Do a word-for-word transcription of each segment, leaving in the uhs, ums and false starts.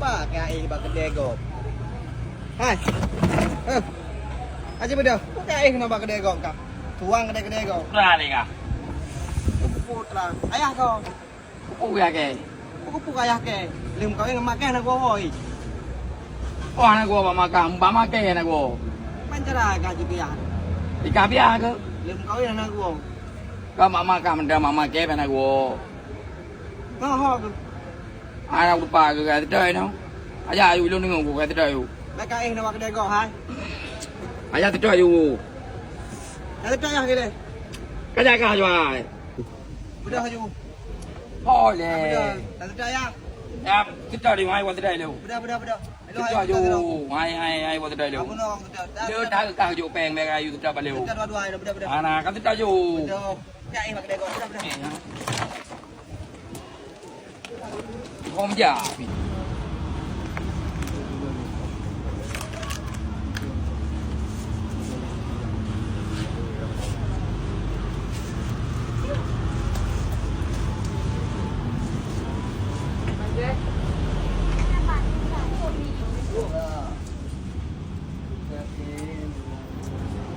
Pakon aéh bak keudè gob? Hai. Eh. Aja beudoh. Pakon aéh keunoe bak keudè gob kah? Tuang keudè-keudè gob. Berani kah? Putra. Ayah kau. Peue keu ayah kèe? Peue keu ayah kèe? Lheueh meukawen ngon mak kèe hana geuwoe-woe. Oh, hana geuwoe bak mak kah, bak mak kèe hana geuwoe. Ban cara kah jeuet keu ayah. Ikah biasa keuh. Lheueh meukawen hana geuwoe. Ka mak, mak kah mantong, mak, mak kèe hana geuwoe. Ngon ho keuh. Hana lupa keuh ka seutôt nyoe. Ayah, ayu lôn deungoe keuh ka seutôt ayu. Bèk ka éh na bak keudè gob hai. Ayah seutôt ayu. Ka seutôt ayah keuh lé. Ka jak kah juai. Beudoh aju. Ho lé. Beudoh. Tak sedar ya. Ya, kita di mai wa sedar lu. Beudoh, beudoh, beudoh. Hello, kita ayo, aju. Kita, hello. Hai, hai, hai, wa sedar lu. Aku nak orang sedar. Tak, le tak, tak, tak. Aju peng merah ayu kita balik. Kita dua-dua, beudoh, beudoh. Ana, kan kita aju. Beudoh. Ya, eh, pakai dekor. Beudoh, beudoh. Eh, ha. Kau menjadi.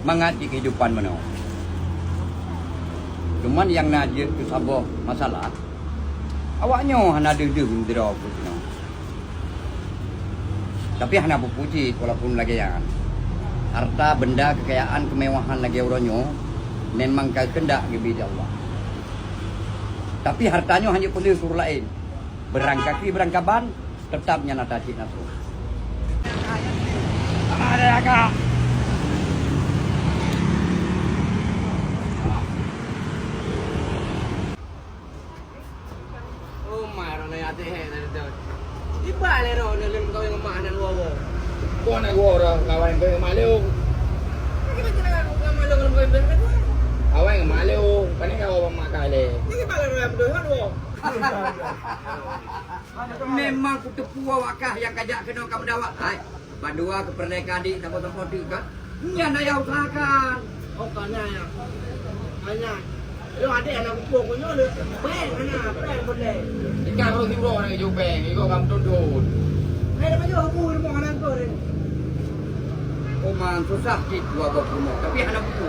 Mangat di kehidupan meunoe. Cuman nyang na jeuet keu saboh masalah, awaknyoe hana deuh-deuh meudroe keu sinoe. Tapi hana peue-peue cit walaupun lagèe nyan. Harta benda keukayaan keumewahan lagèe uroe nyoe memang ka keuheundak geubri lé Allah. Tapi harta nyoe hana peureulee keu ureueng laén. Beurangkapi beurangkaban, teutap nyan ata cit nafeuh. Oh, ma, roh nyan até hé na beutôi. Iba lé roh nyan lôn kawin ngon mak nan woe-woe. Kok na woe roh kawin ngon mak lôn? Kita kira ngon mak lôn, ngon mak lôn. Kawin ngon mak lôn, pane kawin ngon mak kah lé. Kita bala roh nyan beutôi, kan woe. Memang kuteupeue awak kah nyang kajak keunoe ka meudawa. Hai, bandua keupeureulee keu adik saboh-saboh teuk kah? Nyan ayah usahakan. Oh, ka nyan, ya. Ka nyan. Lôn adik hana kupeue keu nyoe lé. Pèng hana, pèng peureulèe. Ikan baru tiba nak keujok pèng, iko ka meutot-tot. Hai, dah baju aku rumoh hana keu ni. Oman susah cit dua boh rumoh, tapi hana buku.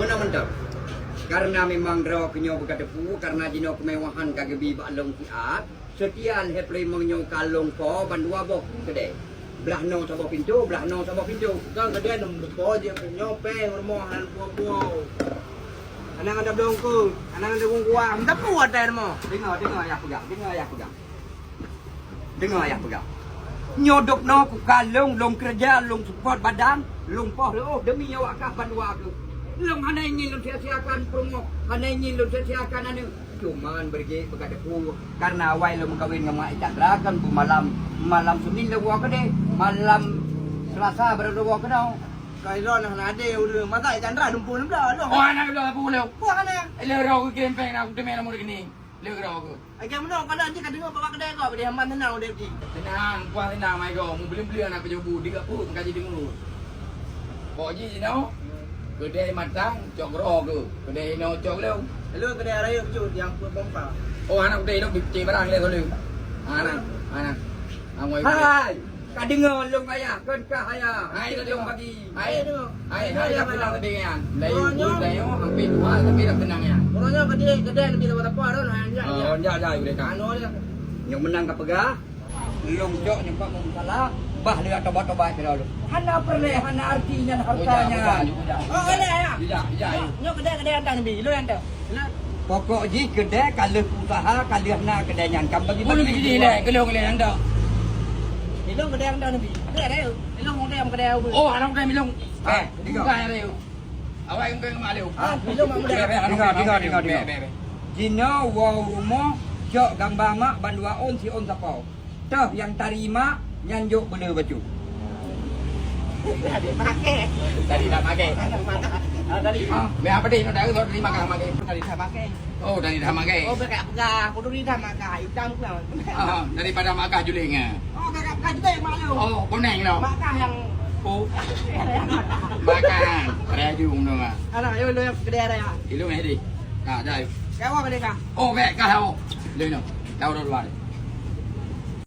Meunan mantap. Karena memang droe keu nyoe beugateupeue, karena jinoe keumewahan ka geubi bak lôn siat. Setiap lhèe peulimong nyoe ka lôn po bandua boh keudè. Blah noe saboh pintoe, blah noe saboh pintoe. Kan keudè lôn po jeuet nyoe pèng rumoh hana lôn po-po. Hana ngon tabloe eungkôt, hana ngon tabloe kuah, meuteupeu watèe rumoh. Deungö, deungö ayah peugah, deungö ayah peugah. Deungö ayah peugah. Nyoe dub noe kukalon, lôn keureuja, lôn seupôt badan, lôn poh reuôh deumi awak kah bandua keuh. Lôn hana ingin lôn sia-siakan peurumoh, hana ingin lôn sia-siakan aneuk. Cuman beureuguek beugateupeue, karena awai lôn meukawen ngon mak Chandra kan beumalam, malam Senin lôn woe keudeh, malam Selasa baru lôn woe keunoe. Ka ilôn hana adé ureueng, masa Chandra dumpeue lôn bloe lôn. Oh, hana bloe sapeue lôn. Wah, hana. Lôn roh keu gempeng na kuteumé nomor rekening. Lôn roh keu. Lagèe meunoe, kalau jih ka deungoe bak keudè gob, deh, aman teunang udép jih. Teunang, puih teunang, mai gob. Meubleueng-bleueng aneuk keujobu, di gak peuet, ka jideungoe. Pok jih jinoe, keudè matang, cok roh keu. Keudè inoe cok lôn. Lôn keudè rayeuk cut nyang peuet bompa. Oh, aneuk keudè inoe cek barang lé lôn. Aneuk, aneuk. Angoi. Hai! Ka deungoe lôn ayah, kon kah ayah. Hai, lôn bagi. Hai, hai, hai, dah tenang tadi kan. Dari ibu saya, hampir dua, tapi dah tenang ya. Orang nyoe gede, gede lebih lewat apa, Ron? Hanya, oh, ya, ya, ya, udah kan. Anu dia. Nyang meunang ka peugah, lôn cok nyang bak meusalah, bah lé tobat-tobat keu lôn. Hana peureulèe, hana arti nyan harta nyan. Oh, boleh ya. Tidak, tidak. Nyoe gede, gede antah nabi, lôn antah. Pokok jih keudè ka lheueh usaha, ka lheueh na keudè nyan, ka bagi-bagi. Ulôn bagi lé, keulong lé nyang dak. Ilong keudè nyang dak nabi. Keudè, ilong keudè nyang keudè. Oh, anak keudè ilong. Eh, tiga. Bukan ada. Awak yang kau mak lu. Ah, ilong mak muda. Dengar, dengar, dengar, dengar. Jinoe woe rumoh, cok gamba mak bandua ôn si ôn sapo. Toh nyang tarima nyan jok beuleu bacut. Tadi dah pakai. Tadi dah pakai. Ah, tadi. Ah, biar apa deh, nak tahu tadi makan pakai. Tadi dah pakai. Oh, tadi dah pakai. Oh, berat pegang. Aku dulu dah makan. Hitam pula. Ah, daripada makan julingnya. Oh, berat pegang juga yang malu. Oh, kuning tau. Makan yang. Oh. Makan. Raya jung tu mah. Alah, ayo lu yang kedai raya. Ilung eh, di. Nah, dah. Kawan kedai kah? Oh, baik kah, oh. Lu no. Tahu dulu, Bang.